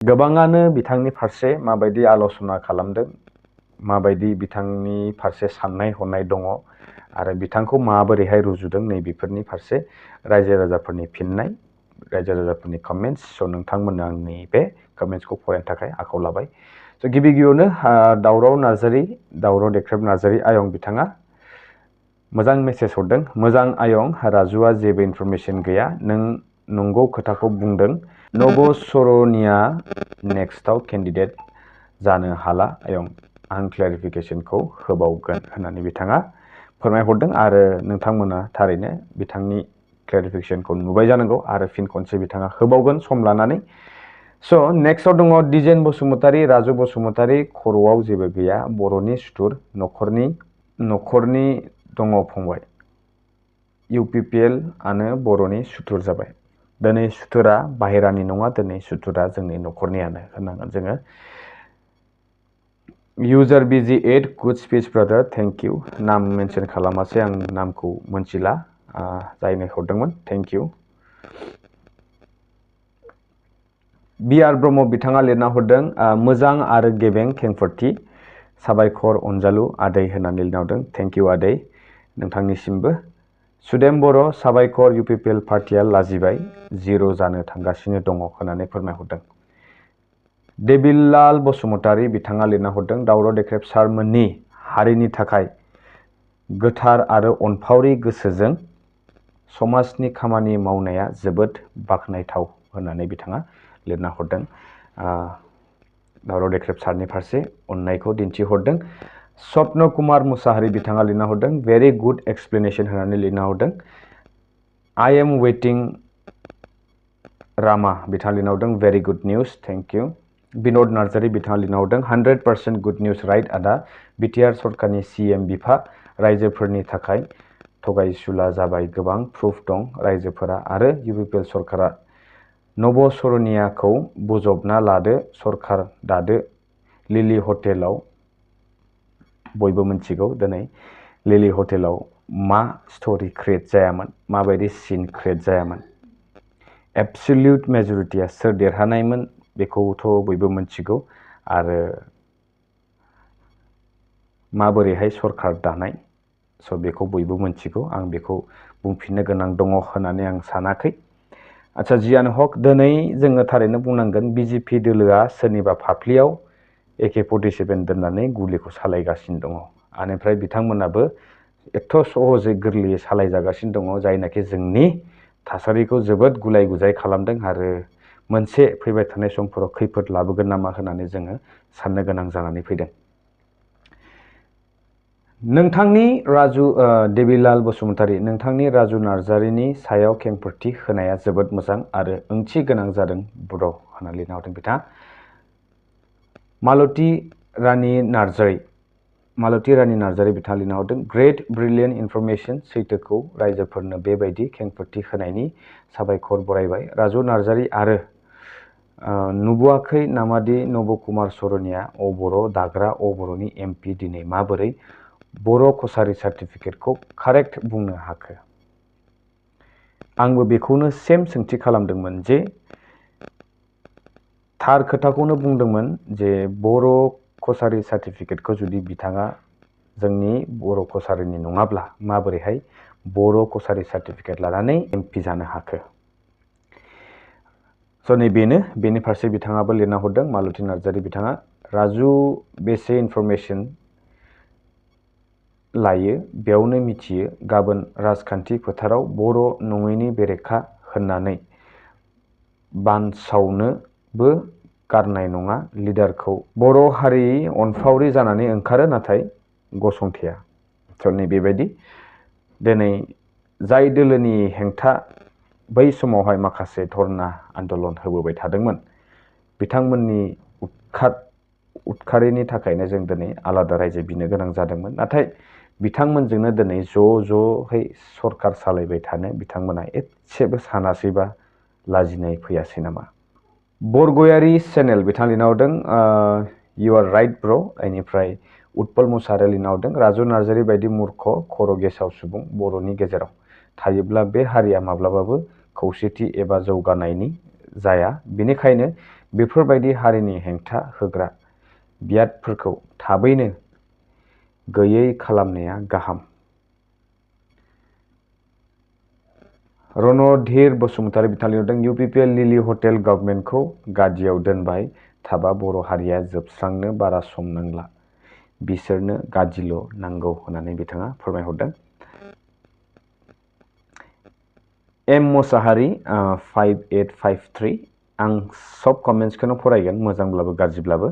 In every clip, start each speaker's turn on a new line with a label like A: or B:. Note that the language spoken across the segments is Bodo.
A: गोबाङानो बिथांनि फारसे माबायदि आल'सना खालामदों, माबायदि बिथांनि फारसे साननाय हनाय दङ आरो बिथांखौ माबोरैहाय रुजुदों नैबेफोरनि फारसे रायजो राजाफोरनि फिननाय, रायजो राजाफोरनि कमेन्ट्स। स' नोंथांमोननो आंनि बे कमेन्ट्सखौ फरायनो थाखाय आखायाव लाबाय। स' गिबियावनो दावराव नार्जारी, दावराव देख्रेब नार्जारी आयं बिथाङा मोजां मेसेज हरदों। मोजां आयं, राजुआ जेबो इनफरमेशन गैया, नों नंगौ खोथाखौ बुंदों। नब'सरनिया नेक्स्टआव केन्डिडेट जानो हाला आयं, आं क्लेरिफिकेशनखौ होबावगोन होननानै बिथाङा फोरमायहरदों आरो नोंथांमोना थारैनो बिथांनि क्लेरिफिकेशनखौ नुबाय जानांगौ आरो फिन खनसे बिथाङा होबावगोन सम लानानै। स' नेक्स्टआव दङ दिजेन बसुमतारी, राजु बसुमतारी, खर'आव जेबो गैया, बर'नि सुथुर, न'खरनि दङ फंबाय, UPPL आनो बर'नि सुथुर जाबाय। दिनै सुथुरा बाहेरानि नङा, दिनै सुथुरा जोंनि न'खरनियानो होननांगोन जोङो। User BG8 good speech brother, thank you. नाम मेनसन खालामासै, आं नामखौ मोनथिला, जायनो हरदोंमोन, थेंक इउ। BR ब्रह्म बिथाङा लिरना हरदों, मोजां आरो गेबें खेंफोरथि, साबायखर अनजालु आदै होननानै लिरना हरदों, थेंक इउ आदै, नोंथांनिसिमबो। सुदेम बर', साबायखर, UPPL पार्टिया लाजिबाय, 0 जानो थांगासिनो दङ होननानै फोरमायहरदों। देबिलाल बसुमतारी बिथाङा लिरना हरदों, दावराव देख्रेब सारमोननि हारिनि थाखाय गोथार आरो अनफावरि गोसोजों समाजनि खामानि मावनाया जोबोद बाख्नायथाव होननानै बिथाङा लिरना हरदों। दावराव देख्रेब सारनि फारसे अननायखौ दिन्थिहरदों। स्वप्न कुमार मुसाहारि बिथाङा लिरना हरदों, भेरि गुड एक्सप्लेनेशन होननानै लिरना हरदों। I am waiting रामा बिथाङा लिरना हरदों, very good news, thank you. Binod Narzary बिथाङा लिरना हरदों, 100% गुड निउज राइट आदा, BTR सरकारनि CM बिफा रायजोफोरनि थाखाय थगायसुला जाबाय, गोबां प्रुफ दं, रायजोफोरा आरो UPPL सरकारा नब'सरनियाखौ बोजबना लादो, सरकार दादो। लिलि हटेलाव बयबो मिथिगौ दिनै लिलि हटेलाव मा स्ट'रि क्रिएट जायामोन, माबायदि सिन क्रिएट जायामोन, एब्सोल्युट मेजरिटिया सोर देरहानायमोन बेखौथ' बयबो मिथिगौ आरो माबोरैहाय सरकार दानाय, स' बेखौ बयबो मिथिगौ, आं बेखौ बुंफिननो गोनां दङ होननानै आं सानाखै। आच्छा, जियानो हक, दिनै जोङो थारैनो बुंनांगोन BJP दोलोआ सोरनिबा फाफ्लियाव AK-47 दोननानै गुलिखौ सालायगासिनो दङ। आनिफ्राय बिथांमोनाबो एथ' सहजै गोरलैयै सालायजागासिनो दङ, जायनाखि जोंनि थासारिखौ जोबोद गुलाय गुजाय खालामदों आरो मोनसे फैबाय थानाय समफोराव खैफोद लाबोगोन नामा होननानै जोङो साननो गोनां जानानै फैदों। नोंथांनि देबिलाल बसुमतारी, नोंथांनि राजु नार्जारीनि सायाव खेंफोरथि होनाया जोबोद मोजां आरो ओंथि गोनां जादों ब्र' होननानै लिरना हरदों बिथाङा। मालती रानी नार्जारी बिथाङा लिरना हरदों, ग्रेट ब्रिलियन्ट इनफरमेशन, सैथोखौ रायजोफोरनो बेबायदि खेंफोरथि होनायनि साबायखर बरायबाय। राजु नार्जारी आरो नुबोआखै नामादि नबकुमार सरनिया बर' दाग्रा बर'नि MP दिनै माबोरै बर' कसारी सार्टिफिकेटखौ कारेक्ट बुंनो हाखो? आंबो बेखौनो सेम सोंथि खालामदोंमोन जे थार खोथाखौनो बुंदोंमोन जे बर' कसारी सार्टिफिकेटखौ जुदि बिथाङा जोंनि बर' कसारीनि नङाब्ला माबोरैहाय बर' कसारी सार्टिफिकेट लानानै MP जानो हाखो? स' बेनि फारसे बिथाङाबो लिरना हरदों, मालती नार्जारी बिथाङा, राजु बेसे इनफरमेशन लायो बेयावनो मिथियो, गाबोन राजखान्थि फोथाराव बर' नङैनि बेरेखा होननानै बानसावनोबो गारनाय नङा, लिडारखौ बर' हारि अनफावरि जानानै ओंखारो नाथाय गसंथेया। स' बेबायदि दिनै जाय दोलोनि हेंथा बै समावहाय माखासे धरना आन्दलन होबोबाय थादोंमोन, बिथांमोननि उदखारिनि थाखायनो जों दिनै आलादा रायजो बिनो गोनां जादोंमोन। नाथाय बिथांमोनजोंनो दिनै ज'है सरकार सालायबाय थानो बिथांमोना एसेबो सानासैबा लाजिनाय फैयासै नामा? बरगयारि चेनेल बिथाङा लिरना हरदों, इउ आर राइट ब्र'। बेनिफ्राय उत्पल मुसाहारि लिरना हरदों, राजु नार्जारी बायदि मूर्ख खर' गेसाव सुबुं बर'नि गेजेराव थायोब्ला बे हारिया माब्लाबाबो खौसेथि एबा जौगानायनि जाया, बेनिखायनो बेफोरबायदि हारिनि हेंथा होग्रा बियादफोरखौ थाबैनो गैयै खालामनाया गाहाम। रणधीर बसुमतारी बिथाङा लिरदों UPPL लिलि हटेल गभर्नमेन्टखौ गादियाव दोनबाय थाबा बर' हारिया जोबस्रांनो बारा सम नांला, बिसोरनो गादिल' नांगौ होननानै बिथाङा फोरमायहरदों। एम मोसाहारी 5853 आं सब कमेन्ट्सखौनो फरायगोन, मोजांब्लाबो गाज्रिब्लाबो।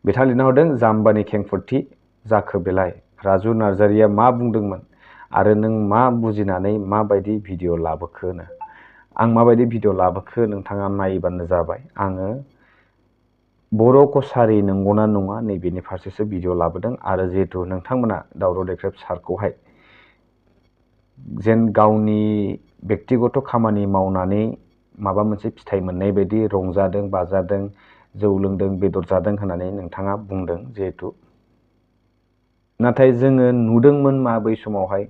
A: बिथाङा लिरना हरदों जाम्बानि खेंफोरथि जाखो बेलाय, राजु नार्जारिया मा बुंदोंमोन आरो नों मा बुजिनानै माबायदि भिडिअ लाबोखोनो? आं माबायदि भिडिअ लाबोखो नोंथाङा नायबानो जाबाय। आङो बर' कसारी नंगौना नङा नैबेनि फारसेसो भिडिअ लाबोदों आरो जिहेतु नोंथांमोना दावराव देख्रेब सारखौहाय जेन गावनि व्यक्तिगत खामानि मावनानै माबा मोनसे फिथाइ मोननाय बायदि रंजादों बाजादों जौ लोंदों बेदर जादों होननानै नोंथाङा बुंदों जिहेतु, नाथाय जोङो नुदोंमोन मा बै समावहाय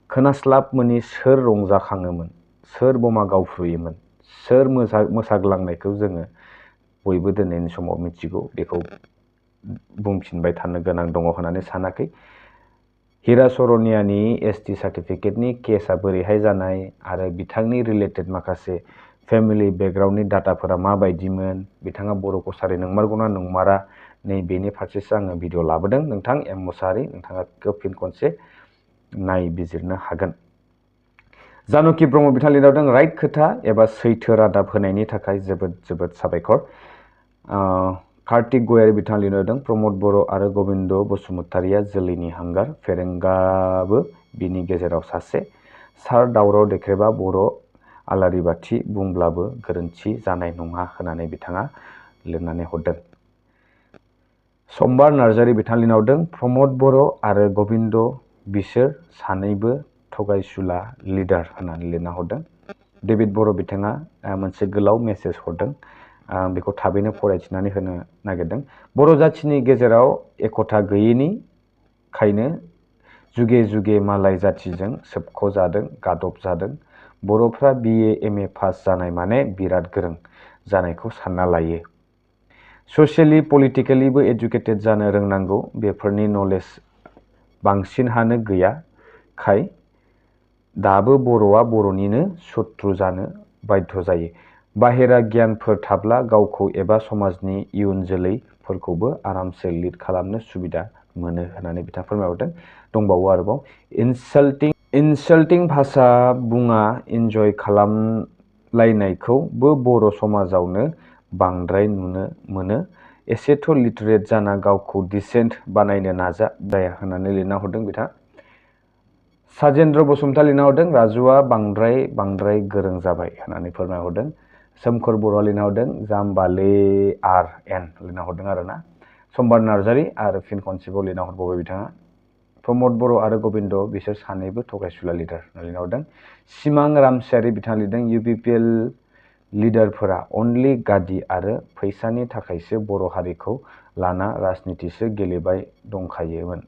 A: खोनास्लाब मोनि सोर रंजाखाङोमोन, सोर बमा गावफ्रुयोमोन, सोर मोसाग्लांनायखौ जोङो बयबो दिनैनि समाव मिथिगौ। बेखौ बुंफिनबाय थानो गोनां दङ होननानै सानाखै। हिरा सरनियानि ST सार्टिफिकेटनि केसआ बोरैहाय जानाय आरो बिथांनि रिलेटेड माखासे फेमिलि बेकग्राउन्डनि डाटाफोरा माबायदिमोन, बिथाङा बर' कसारी नंमारगौना नंमारा, नै बेनि फारसेसो आङो भिडिअ लाबोदों। नोंथां एम मोसाहारी, नोंथाङा फिन खनसे नायबिजिरनो हागोन। जानकि ब्रह्म बिथाङा लिरदों राइट खोथा एबा सैथो रादाब होनायनि थाखाय जोबोद जोबोद साबायखर। कार्तिक गयारी बिथाङा लिरदों प्रमद बर' आरो गबिन्द बसुमतारिया जोलैनि हांगार, फेरेंगाबो बिनि गेजेराव सासे। सार दावराव देख्रेबा बर' आलारि बाथि बुंब्लाबो गोरोन्थि जानाय नङा होननानै बिथाङा लिरनानै हरदों। सम्बार नार्जारी बिथाङा लिरना हरदों प्रमद बर' आरो गबिन्द बिसोर सानैबो थगायसुला लिडार होननानै लिरना हरदों। डेभिड बर' बिथाङा मोनसे गोलाव मेसेज हरदों, बेखौ थाबैनो फरायथिनानै होनो नागिरदों। बर' जाथिनि गेजेराव एकता गैयैनि खायनो जुगे जुगे मालाय जाथिजों सोबख'जादों गादबजादों। बर'फ्रा BA MA पास जानाय माने बिराद गोरों जानायखौ सानना लायो। ससियेलि पलिटिकेलिबो एजुकेटेड जानो रोंनांगौ, बेफोरनि नलेज बांसिनहानो गैया खाय दाबो बर'आ बर'निनो सुथ्रु जानो बाध्य जायो। बाहेरा गियानफोर थाब्ला गावखौ एबा समाजनि इयुन जोलैफोरखौबो आरामसे लिड खालामनो सुबिदा मोनो होननानै बिथाङा फोरमायहरदों। दंबावो आरोबाव इनसाल्टिं भाषा बुङा इन्जय खालामलायनायखौबो बर' समाजावनो बांद्राय नुनो मोनो। एसेथ' लिटारेट जाना गावखौ डिसेन्ट बानायनो नाजा जाया होननानै लिरना हरदों बिथाङा। साजेन्द्र बसुमतारी लिरना हरदों राजुआ बांद्राय गोरों जाबाय होननानै फोरमायहरदों। सोमखोर बर'आ लिरना हरदों जाम्बाले RN लिरना हरदों आरोना। सम्बार नार्जारी आरो फिन खनसेबाव लिरना हरबावबाय बिथाङा प्रमद बर' आरो गबिन्द बिसोर सानैबो थगायसुला लिडार होनना लिरना हरदों। सिमां रामसियारि बिथाङा लिरदों UPPL लिडारफोरा अनलि गादि आरो फैसानि थाखायसो बर' हारिखौ लाना राजनितिसो गेलेबाय दंखायोमोन।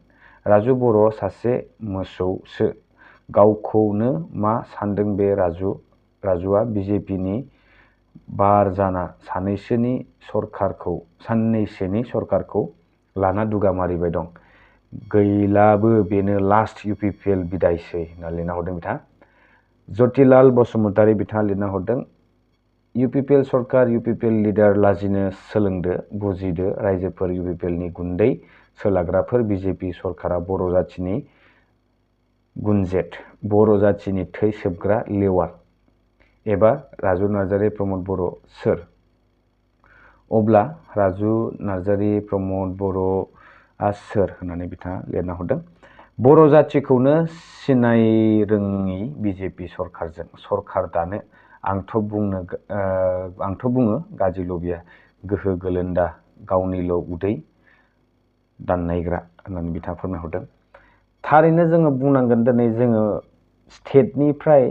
A: राजु बर' सासे मोसौसो, गावखौनो मा सानदों बे राजुआ BJPनि बार जाना साननैसोनि सरकारखौ लाना दुगा मारिबाय दं। गैलाबो बेनो लास्ट UPPL बिदायसै होनना लिरना हरदों बिथाङा। ज्योतिलाल बसुमतारी बिथाङा लिरना हरदों UPPL सरकार UPPL लिडार लाजिनो सोलोंदो, बुजिदो रायजोफोर UPPLनि गुन्दै सोलाग्राफोर BJP सरकारा बर' जाथिनि गुनजेट, बर' जाथिनि थै सोबग्रा लेवार एबा राजु नार्जारी प्रमद बर' सोर? अब्ला राजु नार्जारी प्रमद बर'आ सोर होननानै बिथाङा लिरना हरदों। बर' जाथिखौनो सिनायरोङि BJP सरकारजों सरकार दानो आंथ' बुङो गाज्रि लबिया गोहो गोलोन्दा गावनिल' उदै दाननायग्रा होननानै बिथाङा फोरमायहरदों। थारैनो जोङो बुंनांगोन दिनै जोङो स्टेटनिफ्राय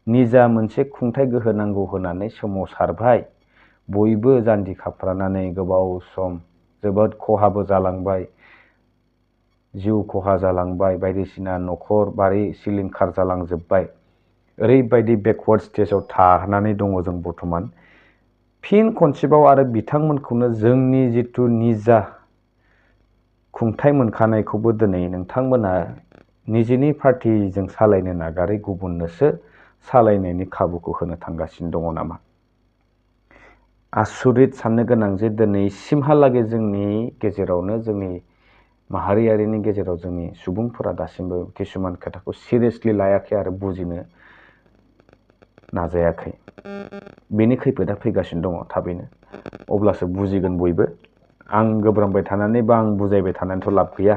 A: निजा मोनसे खुंथाइ गोहो नांगौ होननानै सोमावसारबाय, बयबो जान्जि खाफ्रानानै गोबाव सम जोबोद खहाबो जालांबाय, जिउ खहा जालांबाय, बायदिसिना न'खर बारि सिलिंखार जालांजोब्बाय। ओरैबायदि बेकवार्ड स्टेजाव थानानै दङ जों बर्थमान। फिन खनसेबाव आरो बिथांमोनखौनो जोंनि जिथु निजा खुंथाय मोनखानायखौबो दिनै नोंथांमोना निजेनि पार्टिजों सालायनो नागारै गुबुननोसो सालायनायनि खाबुखौ होनो थांगासिनो दङ नामा? आसुरित साननो गोनां जे दिनैसिमहालागै जोंनि गेजेरावनो जोंनि माहारियारिनि गेजेराव जोंनि सुबुंफोरा दासिमबो किसुमान खोथाखौ सिरियासलि लायाखै आरो बुजिनो नाजायाखै। बेनि खैफोदा फैगासिनो दङ थाबैनो, अब्लासो बुजिगोन बयबो। आं गोब्रामबाय थानानै बा आं बुजायबाय थानानैथ' लाब गैया।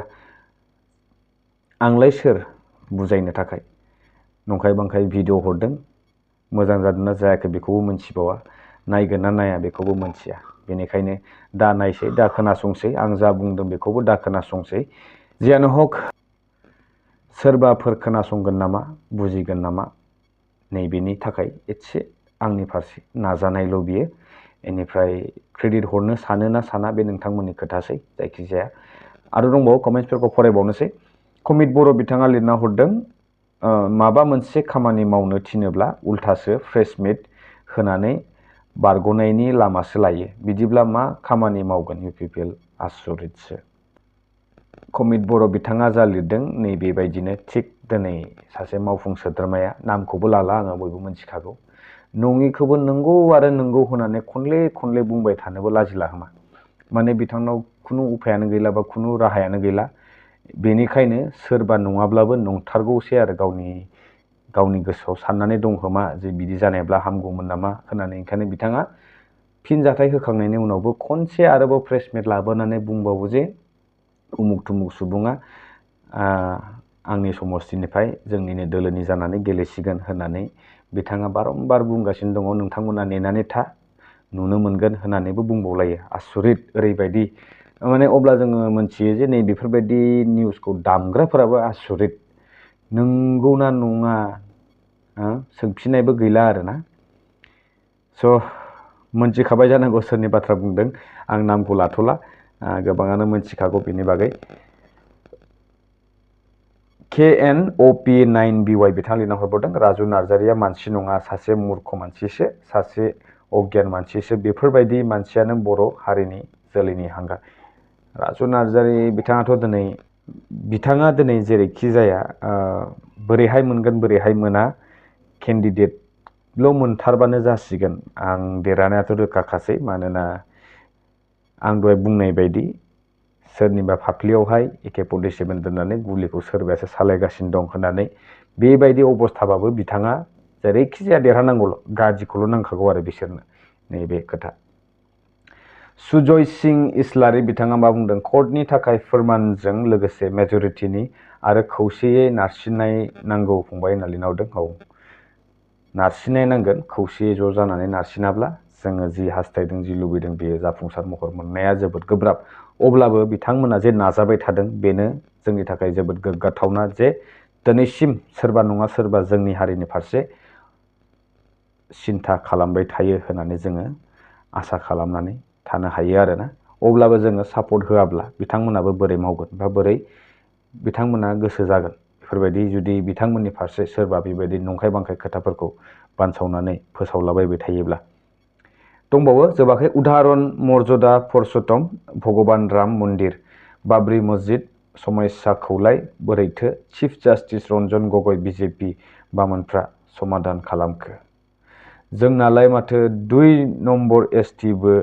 A: आंलाय सोर बुजायनो थाखाय? नंखाय बांखाय भिडिअ हरदों, मोजां जादोंना जायाखै बेखौबो मोनथिबावा, नायगोन ना नाया बेखौबो मोनथिया। बेनिखायनो दा नायसै, दा खोनासंसै, आं जा बुंदों बेखौबो दा खोनासंसै। जियानो हक, सोरबाफोर खोनासंगोन नामा, बुजिगोन नामा, नैबेनि थाखाय एसे आंनि फारसे नाजानायल' बियो। बेनिफ्राय क्रेडिट हरनो सानो ना साना बे नोंथांमोननि खोथासै। जायखिजाया आरो दंबावो, कमेन्ट्सफोरखौ फरायबावनोसै। कमिट बर' बिथाङा लिरना हरदों, माबा मोनसे खामानि मावनो थिनोब्ला उल्थासो फ्रेस मिट होनानै बारग'नायनि लामासो लायो। बिदिब्ला मा खामानि मावगोन इउपिपिएल? आसरितसो। कमिट बर' बिथाङा जा लिरदों नैबेबायदिनो थिग दिनै सासे मावफुं सोद्रोमाया, नामखौबो लाला आङो, बयबो मिथिखागौ, नङिखौबो नंगौ आरो नंगौ होनानै खनले खनले बुंबाय थानोबो लाजिला खोमा। माने बिथांनाव खुनु उफायानो गैला बा खुनु राहायानो गैला। बेनिखायनो सोरबा नङाब्लाबो नंथारगौसै आरो गावनि गोसोआव साननानै दं खोमा जे बिदि जानायब्ला हामगौमोन नामा होननानै। ओंखायनो बिथाङा फिनजाथाय होखांनायनि उनावबो खनसे आरोबाव प्रेस मिट लाबोनानै बुंबावो जे उमुक थुमुक सुबुङा आंनि समस्तिनिफ्राय जोंनिनो दोलोनि जानानै गेलेसिगोन होननानै बिथाङा बारंबार बुंगासिनो दङ। नोंथांमोना नेनानै था, नुनो मोनगोन होननानैबो बुंबावलायो। आसरित, ओरैबायदि माने अब्ला जोङो मोनथियो जे नै बेफोरबायदि निउसखौ दामग्राफोराबो आसरित। नंगौना नङा सोंफिननायबो गैला आरोना। स' मोनथिखाबाय जानांगौ सोरनि बाथ्रा बुंदों, आं नामखौ लाथ'ला, गोबाङानो मोनथिखागौ बेनि बागै। KNOP9BY बिथाङा लिरना हरबावदों, राजु नार्जारिया मानसि नङा, सासे मूर्ख मानसिसो, सासे अगियान मानसिसो। बेफोरबायदि मानसियानो बर' हारिनि जोलैनि हांगार। राजु नार्जारि बिथाङा दिनै जेरैखि जाया बोरैहाय मोनगोन बोरैहाय मोना, केन्डिडेटल' मोनथारबानो जासिगोन। आं देरहानायाथ' रोखाखासै, मानोना आं दहाय बुंनाय बायदि सोरनिबा फाफ्लियावहाय AK-47 दोननानै गुलिखौ सोरबायासो सालायगासिनो दं होननानै बेबायदि अबस्थाबाबो बिथाङा जेरैखि जाया देरहानांगौल', गाज्रिखौल' नांखागौ आरो बिसोरनो, नैबे खोथा। सुजय सिं इस्लारि बिथाङा मा बुंदों, कर्टनि थाखाय फोरमानजों लोगोसे मेजरिटिनि आरो खौसेयै नारसिननाय नांगौ फंबाय होनना लिरना हरदों। औ, नारसिननाय नांगोन, खौसेयै ज' जानानै नारसिनाब्ला जोङो जि हास्थायदों, जि लुबैदों, बेयो जाफुंसार महर मोननाया जोबोद गोब्राब। अब्लाबो बिथांमोना जे नाजाबाय थादों, बेनो जोंनि थाखाय जोबोद गोग्गाथावना जे दिनैसिम सोरबा नङा सोरबा जोंनि हारिनि फारसे सिन्था खालामबाय थायो होननानै जोङो आसा खालामनानै थानो हायो आरोना। अब्लाबो जोङो सापर्ट होआब्ला बिथांमोनाबो बोरै मावगोन बा बोरै बिथांमोना गोसो जागोन? बेफोरबायदि जुदि बिथांमोननि फारसे सोरबा बेबायदि नंखाय बांखाय खोथाफोरखौ बानसावनानै फोसावलाबायबाय थायोब्ला। दंबावो, जोबाखै। उदाहरन मर्यादा पुरुषोत्तम भगबान राम मन्दिर, बाबरि मस्जिद समस्याखौलाय बोरैथो chief justice Ranjan Gogoi BJP बामोनफ्रा समाधान खालामखो? जोंनालाय माथो 2 नम्बर STबो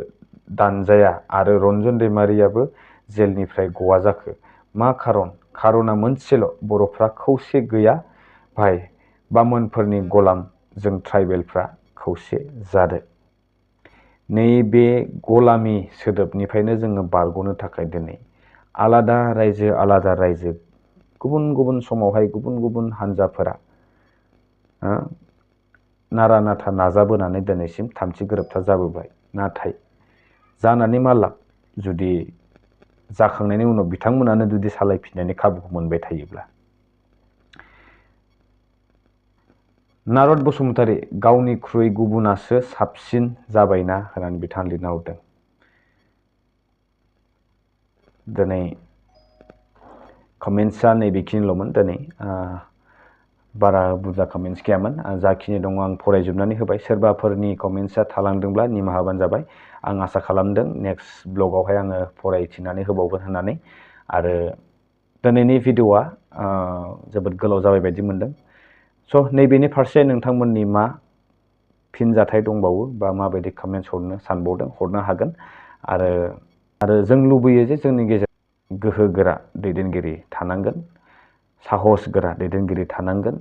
A: दानजाया आरो रन्जन दैमारियाबो जेलनिफ्राय गवा जाखो? मा खारन? खारना मोनसेल', बर'फ्रा खौसे गैया भाई, बामोनफोरनि गलाम जों ट्राइबेलफ्रा खौसे जादो। नैबे गलामी सोदोबनिफ्रायनो जोङो बारग'नो थाखाय दिनै आलादा रायजो गुबुन गुबुन समावहाय गुबुन गुबुन हान्जाफोरा नारा नाथा नाजाबोनानै दिनैसिम थामथि गोरोबथा जाबोबाय। नाथाय जानानै मा लाब? जुदि जाखांनायनि उनाव बिथांमोनानो जुदि सालायफिननायनि खाबुखौ मोनबाय थायोब्ला। नारद बसुमतारी, गावनिख्रुइ गुबुनासो साबसिन जाबायना होननानै बिथाङा लिरना हरदों। दिनै कमेन्ट्सआ नैबेखिनिल'मोन दिनै। बारा बुरजा कमेन्ट्स गैयामोन जाखिनि दङ आं फरायजोबनानै होबाय सोरबाफोरनि कमेन्ट्सआ थालांदोंब्ला निमाहाबानो जाबाय आं आसा खालामदों नेक्स्ट ब्लगावहाय आङो फरायथिनानै होबावगोन होननानै आरो दिनैनि भिडिअआ जोबोद गोलाव जाबाय बायदि मोनदों स' नैबेनि फारसे नोंथांमोननि मा फिनजाथाय दंबावो बा माबायदि कमेन्ट्स हरनो सानबावदों हरनो हागोन आरो जों लुबैयो जे जोंनि गेजेराव गोहोगोरा दैदेनगिरि थानांगोन साहस गोरा दैदेनगिरि थानांगोन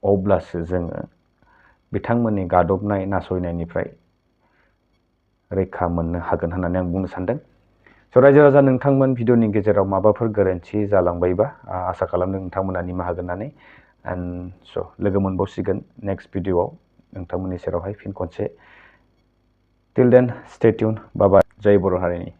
A: अब्लासो जोङो बिथांमोननि गादबनाय नासयनायनिफ्राय रैखा मोननो हागोन होननानै आं बुंनो सानदों स' रायजो राजा नोंथांमोन भिडिअनि गेजेराव माबाफोर गोरोन्थि जालांबायबा आसा खालामदों नोंथांमोना निमाहा होगोन होननानै एन्ड स' लोगो मोनबावसिगोन नेक्स्ट भिडिअआव नोंथांमोननि सेरावहाय फिन खनसे टिल देन स्टे टिउन बाबा जय बर' हारिनि